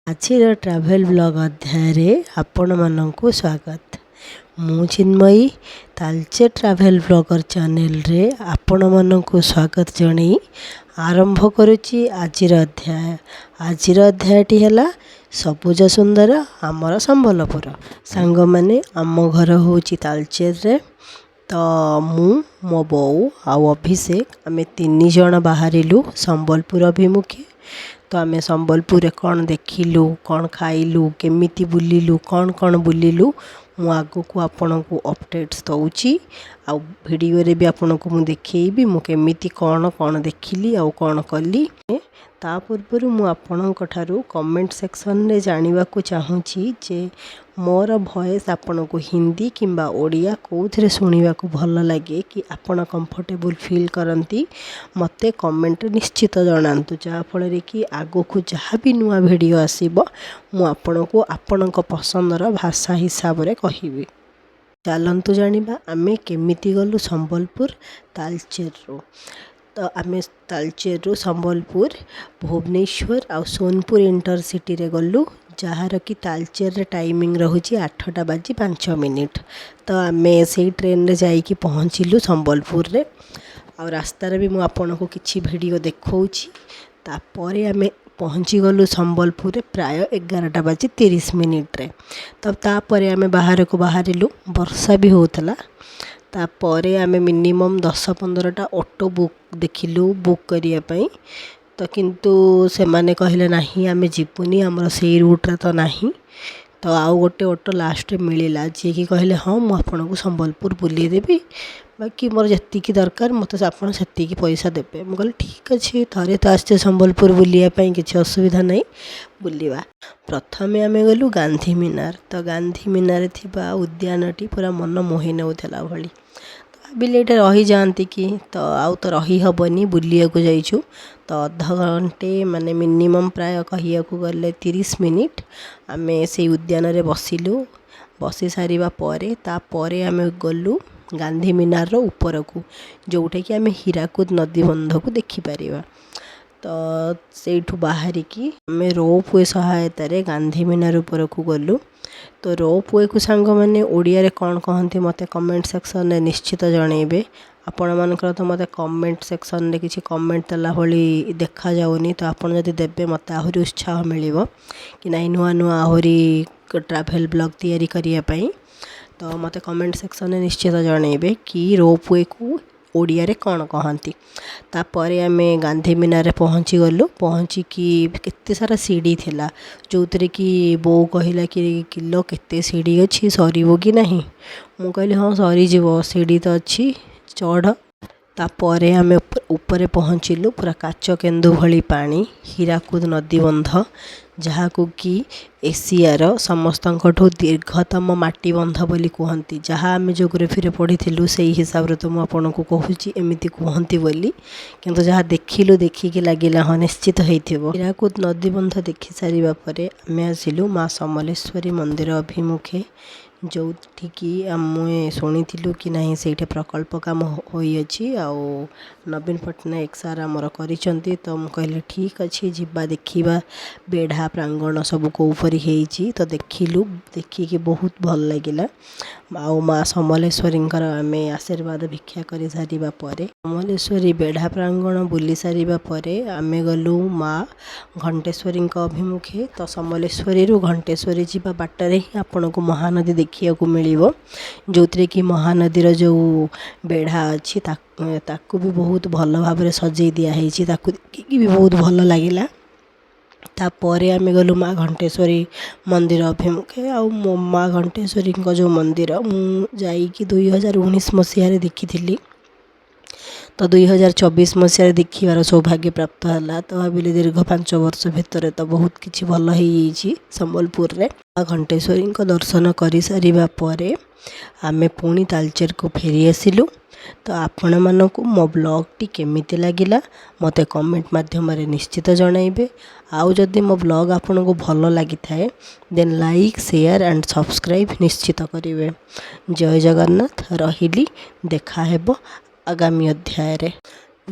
ଆଜିର travel blog ଅଧ୍ୟାୟରେ ଆପଣମାନଙ୍କୁ ସ୍ୱାଗତ। ମୁଁ ଚିନ୍ମୟୀ, ତାଲଚେର ଟ୍ରାଭେଲ୍ ବ୍ଲଗର୍ ଚ୍ୟାନେଲରେ ଆପଣମାନଙ୍କୁ ସ୍ୱାଗତ ଜଣେଇ ଆରମ୍ଭ କରୁଛି ଆଜିର ଅଧ୍ୟାୟ। ଆଜିର ଅଧ୍ୟାୟଟି ହେଲା ସବୁଜ ସୁନ୍ଦର ଆମର ସମ୍ବଲପୁର। ସାଙ୍ଗମାନେ, ଆମ ଘର ହେଉଛି ତାଲଚେରରେ। ତ ମୁଁ, ମୋ ବୋଉ ଆଉ ଅଭିଷେକ, ଆମେ 3 ଜଣ ବାହାରିଲୁ ସମ୍ବଲପୁର ଅଭିମୁଖେ। ତ ଆମେ ସମ୍ବଲପୁରରେ କ'ଣ ଦେଖିଲୁ, କ'ଣ ଖାଇଲୁ, କେମିତି ବୁଲିଲୁ, କ'ଣ କ'ଣ ବୁଲିଲୁ, ମୁଁ ଆଗକୁ ଆପଣଙ୍କୁ ଅପଡ଼େଟ୍ସ ଦେଉଛି ଆଉ ଭିଡ଼ିଓରେ ବି ଆପଣଙ୍କୁ ମୁଁ ଦେଖେଇବି ମୁଁ କେମିତି କ'ଣ କ'ଣ ଦେଖିଲି ଆଉ କ'ଣ କଲି। ତା ପୂର୍ବରୁ ମୁଁ ଆପଣଙ୍କ ଠାରୁ କମେଣ୍ଟ ସେକ୍ସନରେ ଜାଣିବାକୁ ଚାହୁଁଛି ଯେ ମୋର ଭଏସ୍ ଆପଣଙ୍କୁ ହିନ୍ଦୀ କିମ୍ବା ଓଡ଼ିଆ କେଉଁଥିରେ ଶୁଣିବାକୁ ଭଲ ଲାଗେ କି ଆପଣ କମ୍ଫର୍ଟେବୁଲ୍ ଫିଲ୍ କରନ୍ତି, ମୋତେ କମେଣ୍ଟରେ ନିଶ୍ଚିତ ଜଣାନ୍ତୁ, ଯାହାଫଳରେ କି ଆଗକୁ ଯାହା ବି ନୂଆ ଭିଡ଼ିଓ ଆସିବ, ମୁଁ ଆପଣଙ୍କୁ ଆପଣଙ୍କ ପସନ୍ଦର ଭାଷା ହିସାବରେ କହିବି। ଚାଲନ୍ତୁ ଜାଣିବା ଆମେ କେମିତି ଗଲୁ ସମ୍ବଲପୁର ତାଲଚେରରୁ। ତ ଆମେ ତାଲଚେରରୁ ସମ୍ବଲପୁର ଭୁବନେଶ୍ୱର ଆଉ ସୋନପୁର ଇଣ୍ଟରସିଟିରେ ଗଲୁ, ଯାହାର କି ତାଲଚେରରେ ଟାଇମିଂ ରହୁଛି 8ଟା ବାଜି 5 ମିନିଟ୍। ତ ଆମେ ସେଇ ଟ୍ରେନରେ ଯାଇକି ପହଞ୍ଚିଲୁ ସମ୍ବଲପୁରରେ। ଆଉ ରାସ୍ତାରେ ବି ମୁଁ ଆପଣଙ୍କୁ କିଛି ଭିଡ଼ିଓ ଦେଖାଉଛି। ତାପରେ ଆମେ ପହଞ୍ଚିଗଲୁ ସମ୍ବଲପୁରରେ ପ୍ରାୟ 11ଟା ବାଜି 30 ମିନିଟ୍ରେ। ତ ତାପରେ ଆମେ ବାହାରକୁ ବାହାରିଲୁ, ବର୍ଷା ବି ହେଉଥିଲା। ତାପରେ ଆମେ ମିନିମମ୍ 10-15ଟା ଅଟୋ ବୁକ୍ ଦେଖିଲୁ ବୁକ୍ କରିବା ପାଇଁ। ତ କିନ୍ତୁ ସେମାନେ କହିଲେ, ନାହିଁ, ଆମେ ଯିବୁନି, ଆମର ସେଇ ରୁଟ୍ରେ ତ ନାହିଁ। ତ ଆଉ ଗୋଟେ ଅଟୋ ଲାଷ୍ଟରେ ମିଳିଲା, ଯିଏକି କହିଲେ, ହଁ, ମୁଁ ଆପଣଙ୍କୁ ସମ୍ବଲପୁର ବୁଲେଇ ଦେବି, ବାକି ମୋର ଯେତିକି ଦରକାର ମୋତେ ଆପଣ ସେତିକି ପଇସା ଦେବେ। ମୁଁ କହିଲି, ଠିକ୍ ଅଛି, ଥରେ ତ ଆସିଛେ ସମ୍ବଲପୁର ବୁଲିବା ପାଇଁ, କିଛି ଅସୁବିଧା ନାହିଁ, ବୁଲିବା। ପ୍ରଥମେ ଆମେ ଗଲୁ ଗାନ୍ଧୀ ମିନାର। ତ ଗାନ୍ଧୀ ମିନାରରେ ଥିବା ଉଦ୍ୟାନଟି ପୁରା ମନ ମୋହି ନେଉଥିଲା ଭଳି। ତ ଭାବିଲି ଏଇଠି ରହିଯାଆନ୍ତି କି। ତ ଆଉ ତ ରହିହେବନି, ବୁଲିବାକୁ ଯାଇଛୁ। ତ ଅଧଘଣ୍ଟେ, ମାନେ ମିନିମମ୍ ପ୍ରାୟ କହିବାକୁ ଗଲେ 30 ମିନିଟ୍ ଆମେ ସେଇ ଉଦ୍ୟାନରେ ବସିଲୁ। ବସି ସାରିବା ପରେ ତାପରେ ଆମେ ଗଲୁ ଗାନ୍ଧୀ ମିନାରର ଉପରକୁ, ଯେଉଁଟାକି ଆମେ ହୀରାକୁଦ ନଦୀ ବନ୍ଧକୁ ଦେଖିପାରିବା। ତ ସେଇଠୁ ବାହାରିକି ଆମେ ରୋପ୍ we ସହାୟତାରେ ଗାନ୍ଧୀ ମିନାର ଉପରକୁ ଗଲୁ। ତ ରୋପ୍ ୱେକୁ ସାଙ୍ଗମାନେ ଓଡ଼ିଆରେ କ'ଣ କହନ୍ତି, ମୋତେ କମେଣ୍ଟ ସେକ୍ସନରେ ନିଶ୍ଚିତ ଜଣେଇବେ। ଆପଣମାନଙ୍କର ତ ମୋତେ କମେଣ୍ଟ ସେକ୍ସନରେ କିଛି କମେଣ୍ଟ ଦେଲା ଭଳି ଦେଖାଯାଉନି। ତ ଆପଣ ଯଦି ଦେବେ, ମୋତେ ଆହୁରି ଉତ୍ସାହ ମିଳିବ କି ନାହିଁ ନୂଆ ନୂଆ ଆହୁରି ଟ୍ରାଭେଲ୍ ବ୍ଲଗ୍ ତିଆରି କରିବା ପାଇଁ। ତ ମୋତେ କମେଣ୍ଟ ସେକ୍ସନରେ ନିଶ୍ଚିତ ଜଣେଇବେ କି ରୋପ୍ ୱେକୁ ଓଡ଼ିଆରେ କ'ଣ କହନ୍ତି। ତାପରେ ଆମେ ଗାନ୍ଧୀ ମିନାରରେ ପହଞ୍ଚିଗଲୁ। ପହଞ୍ଚିକି କେତେ ସାରା ସିଡ଼ି ଥିଲା, ଯେଉଁଥିରେ କି ବୋଉ କହିଲା କି, କିଲୋ, କେତେ ସିଡ଼ି ଅଛି, ସରିବ କି ନାହିଁ? ମୁଁ କହିଲି, ହଁ, ସରିଯିବ, ସିଡ଼ି ତ ଅଛି, ଚଢ଼। ତାପରେ ଆମେ ଉପରେ ପହଞ୍ଚିଲୁ। ପୁରା କାଚ କେନ୍ଦୁ ଭଳି ପାଣି, ହୀରାକୁଦ ନଦୀ ବନ୍ଧ, ଯାହାକୁ କି ଏସିଆର ସମସ୍ତଙ୍କଠୁ ଦୀର୍ଘତମ ମାଟି ବନ୍ଧ ବୋଲି କୁହନ୍ତି। ଯାହା ଆମେ ଜୋଗ୍ରାଫିରେ ପଢ଼ିଥିଲୁ, ସେଇ ହିସାବରେ ତ ମୁଁ ଆପଣଙ୍କୁ କହୁଛି ଏମିତି କୁହନ୍ତି ବୋଲି। କିନ୍ତୁ ଯାହା ଦେଖିଲୁ, ଦେଖିକି ଲାଗିଲା, ହଁ, ନିଶ୍ଚିତ ହେଇଥିବ। ହୀରାକୁଦ ନଦୀ ବନ୍ଧ ଦେଖି ସାରିବା ପରେ ଆମେ ଆସିଲୁ ମା ସମଲେଶ୍ୱରୀ ମନ୍ଦିର ଅଭିମୁଖେ, ଯେଉଁଠିକି ଆମେ ଶୁଣିଥିଲୁ କି ନାହିଁ ସେଇଠି ପ୍ରକଳ୍ପ କାମ ହୋଇଅଛି ଆଉ ନବୀନ ପଟ୍ଟନାୟକ ସାର୍ ଆମର କରିଛନ୍ତି। ତ ମୁଁ କହିଲି, ଠିକ୍ ଅଛି, ଯିବା, ଦେଖିବା ବେଢ଼ା ପ୍ରାଙ୍ଗଣ ସବୁ କେଉଁପରି ହେଇଛି। ତ ଦେଖିଲୁ, ଦେଖିକି ବହୁତ ଭଲ ଲାଗିଲା। ଆଉ ମା ସମଲେଶ୍ୱରୀଙ୍କର ଆମେ ଆଶୀର୍ବାଦ ଭିକ୍ଷା କରିସାରିବା ପରେ, ସମଲେଶ୍ୱରୀ ବେଢ଼ା ପ୍ରାଙ୍ଗଣ ବୁଲି ସାରିବା ପରେ ଆମେ ଗଲୁ ମା ଘଣ୍ଟେଶ୍ୱରୀଙ୍କ ଅଭିମୁଖେ। ତ ସମଲେଶ୍ୱରୀରୁ ଘଣ୍ଟେଶ୍ୱରୀ ଯିବା ବାଟରେ ହିଁ ଆପଣଙ୍କୁ ମହାନଦୀ ଦେଖିବାକୁ ମିଳିବ, ଯେଉଁଥିରେ କି ମହାନଦୀର ଯେଉଁ ବେଢ଼ା ଅଛି, ତାକୁ ବି ବହୁତ ଭଲ ଭାବରେ ସଜେଇ ଦିଆହେଇଛି। ତାକୁ ଦେଖିକି ବି ବହୁତ ଭଲ ଲାଗିଲା। ତାପରେ ଆମେ ଗଲୁ ମା ଘଣ୍ଟେଶ୍ୱରୀ ମନ୍ଦିର ଅଭିମୁଖେ। ଆଉ ମୋ ମା ଘଣ୍ଟେଶ୍ୱରୀଙ୍କ ଯେଉଁ ମନ୍ଦିର, ମୁଁ ଯାଇକି 2019 ମସିହାରେ ଦେଖିଥିଲି। ତ 2024 ମସିହାରେ ଦେଖିବାର ସୌଭାଗ୍ୟ ପ୍ରାପ୍ତ ହେଲା। ତ ଭାବିଲି, ଦୀର୍ଘ 5 ବର୍ଷ ଭିତରେ ତ ବହୁତ କିଛି ଭଲ ହେଇଯାଇଛି ସମ୍ବଲପୁରରେ। ମା ଘଣ୍ଟେଶ୍ୱରୀଙ୍କ ଦର୍ଶନ କରିସାରିବା ପରେ ଆମେ ପୁଣି ତାଲଚେରକୁ ଫେରି ଆସିଲୁ। ତ ଆପଣମାନଙ୍କୁ ମୋ ବ୍ଲଗ୍ଟି କେମିତି ଲାଗିଲା, ମୋତେ କମେଣ୍ଟ ମାଧ୍ୟମରେ ନିଶ୍ଚିତ ଜଣାଇବେ। ଆଉ ଯଦି ମୋ ବ୍ଲଗ୍ ଆପଣଙ୍କୁ ଭଲ ଲାଗିଥାଏ, then like, share and subscribe ନିଶ୍ଚିତ କରିବେ। ଜୟ ଜଗନ୍ନାଥ। ରହିଲି, ଦେଖାହେବ ଆଗାମୀ ଅଧ୍ୟାୟରେ।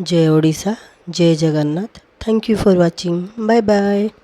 ଜୟ ଓଡ଼ିଶା, ଜୟ Jagannath. Thank you for watching. Bye bye.